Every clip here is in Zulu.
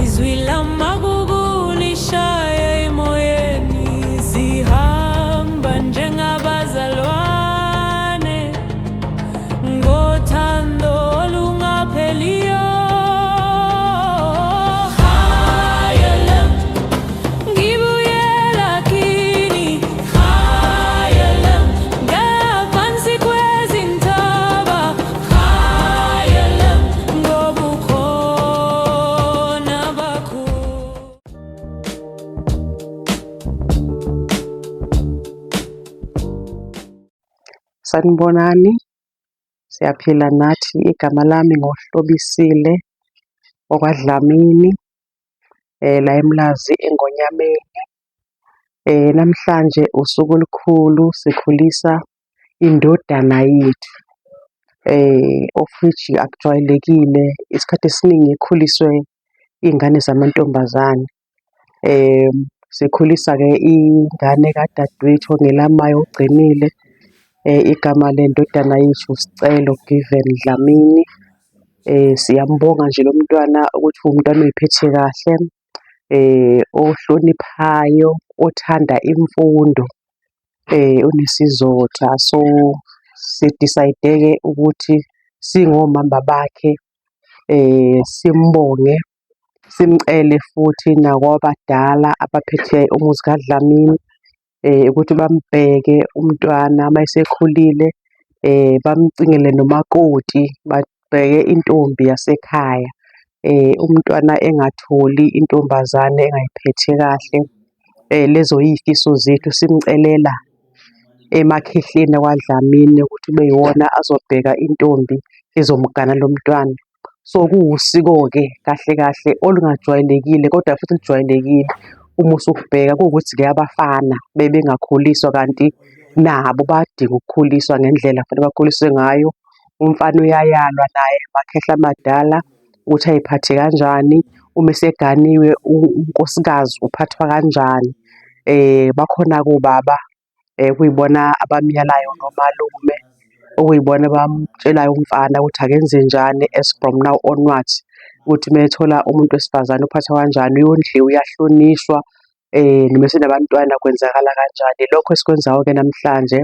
Izwi lamagugu lishaya emoyeni, sihamba njengabazalwane ngothando olungapheliyo. Khaya lami, ngibuyela kini. Khaya lami, ngaphansi kwezintaba. Khaya lami, ngobukhona bakho. Sanibonani, siyaphila nathi. Igama lami ngoHlobisile wakwaDlamini, la eMlazi eNgonyameni. Namhlanje usuku olukhulu sikhulisa indodana yethu, of which akujwayelekile, isikhathi esiningi kukhuliswe iy'ngane zamantombazane. Sikhulisa-ke ingane kadadewethu ongelamayo ogcinile. Igama lendodana yethu uScelo Given Dlamini. Siyambonga nje lo mntwana ukuthi uwumntwana oy'phethe kahle, ohloniphayo, othanda imfundo, onesizotha. So, si-decide-ke ukuthi singomama bakhe simbonge, simcele futhi nakwabadala abaphethe umuzi kaDlamini ukuthi bambheke umntwana uma esekhulile, bamcingele nomakoti, babheke intombi yasekhaya. Umntwana engatholi intombazane engay'phethe kahle. Lezo iy'fiso zethu simcelela emakhehleni akwaDlamini ukuthi kube yiwona azobheka intombi ezomgana lo mntwana. So, kuwusiko-ke kahle kahle olungajwayelekile kodwa futhi lujwayelekile uma usukubheka kuwukuthi-ke abafana bebengakhuliswa kanti nabo bayadinga ukukhuliswa ngendlela kufanele bakhuliswe ngayo. Umfana uyayalwa naye amakhehla amadala ukuthi ay'phathe kanjani, uma eseganiwe unkosikazi uphathwa kanjani. Bakhona-ke obaba okuyibona abamyalayo nomalume, okuyibona abamtshelayo umfana ukuthi akenze njani as from now onwards, ukuthi uma ethola umuntu wesifazane uphathwa kanjani, uyondliwa, uyahlonishwa, noma esenabantwana kwenzakala kanjani. Lokho esikwenzayo-ke namhlanje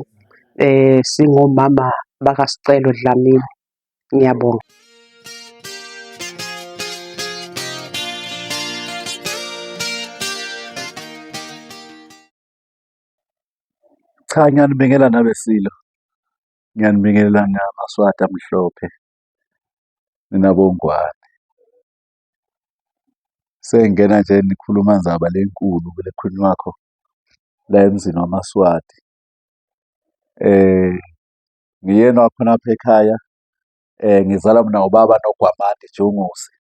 singomama bakaScelo Dlamini. Ngiyabonga. Cha, ngiyanibingelela nabeSilo, ngiyanibingelela namaSwati amhlophe, nina boNgwane. Sengingena nje nikhuluma ndzaba lenkulu le ekhulunywakho la emzini wamaSwati. Ngiyena wakhona apha ekhaya, ngizalwa mina ubaba noGwamande Jongosi.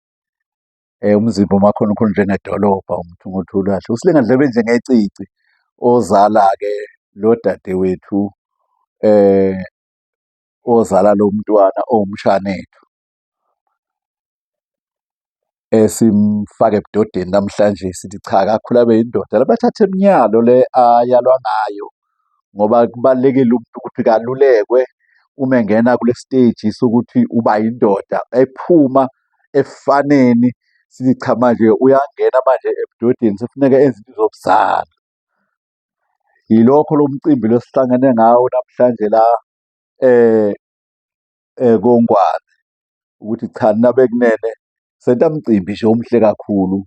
Umzimba umakhona ukhona njengedolobha uMthungothulwahle. Usilinga ndlebe njengecici ozala-ke lo dadewethu ozala lo mntwana owumshanethu esimfaka ebudodeni namhlanje sithi cha akakhule abe yindoda. Labathatha iminyalo le ayalwa ngayo ngoba kubalulekile umuntu ukuthi kalulekwe uma engena kule stage sokuthi uba yindoda ephuma ebufaneni sithi cha manje uyangena manje ebudodeni sekufuneka enze into zobuzala. Yilokho lo mcimbi lo sihlangene ngawo namhlanje la koNgwane ukuthi cha nina bekunene senta mcimbi nje omuhle kakhulu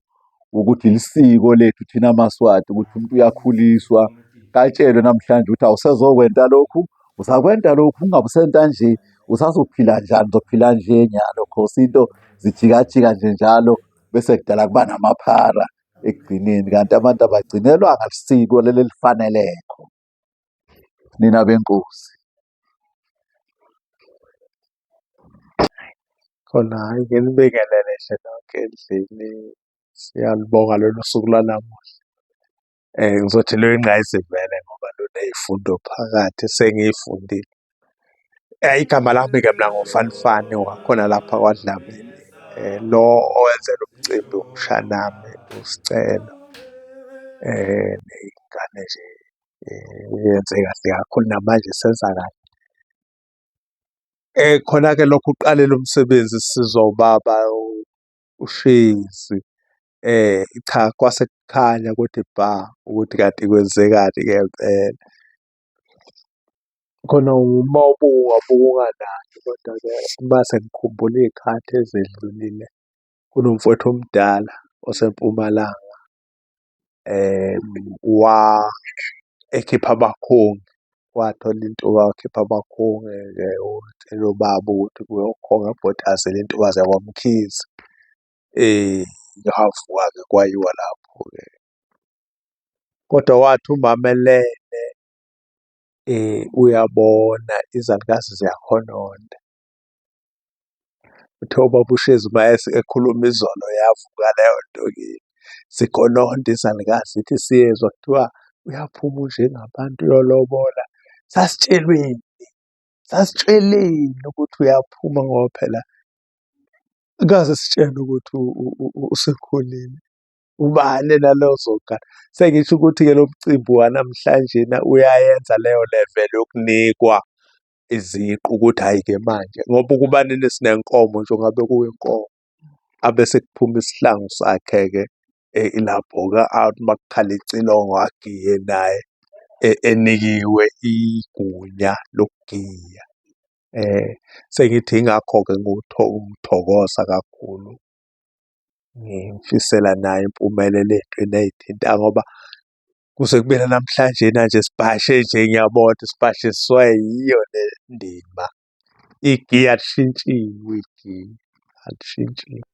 ukuthi lisiko lethu thina maSwati ukuthi umuntu uyakhuliswa katshelwe namhlanje ukuthi awusezokwenta lokhu usakwenta lokhu ungabe usenta nje usazophila njani uzophila nje nyalo khosi into zijikajika nje njalo bese kudala kuba namaphara ekugcineni kanti abantu abagcinelwanga lisiko leli elifanelekho nina benkosi. Khona hhayi nginibingelele nje nonke endlini, siyalibonga lolu suku lwanamuhla. Ngizothi luyingqayizivele ngoba luney'fundo phakathi esengiy'fundile. Igama lami-ke mina nguFanifani wakhona lapha kwaDlamini. Lo owenze lo mcimbi umshanami uScelo. Ney'ngane nje yenze kahle kakhulu namanje isenza kahle. Khona-ke lokhu uqale lo msebenzi sisizwa ubaba uShezi. Cha, kwase kukhanya kuthi bha ukuthi kanti kwenzekani ngempela. Khona uma ubuka ubuka unganaki, kodwa-ke uma sengikhumbula iy'khathi ezedlulile, kunomfowethu omdala oseMpumalanga ekhipha abakhongi, wathola intuba wakhipha abakhongi-ke watshela ubaba ukuthi kuyokhongwa eBhotazela intuba zakwaMkhize. Kwavuka-ke kwayiwa lapho-ke. Kodwa wathi umama elele uyabona izalukazi ziyakhononda. Uthe ubaba uShezi uma ekhuluma izolo yavuka leyo nto kimi. Zikhononda izalukazi zithi siyezwa kuthiwa uyaphuma uNjengabantu uyolobola. Sasitshelweni? Sasitsheleni ukuthi uyaphuma ngoba phela kaze sitshelwe ukuthi usekhulile. Ubani yena lo ozogana? Sengisho ukuthi-ke lo mcimbi wanamhlanje uyayenza leyo level yokunikwa iziqu ukuthi hhayi-ke manje ngoba ukuba nini sinenkomo nje ungabe kuyinkomo. Abese kuphuma isihlangu sakhe-ke lapho-ke athi uma kukhala icilongo agiye naye enikiwe igunya lokugiya. Sengithi yingakho-ke ngithokoza kakhulu, ngimfisela naye impumelelo ey'ntweni ey'thinta ngoba kuze kube namhlanje nje sibhashe nje ngiyabona ukuthi sibhashiswe yiyo le ndima. Igiya alishintshiwe igiya, alishintshiwe.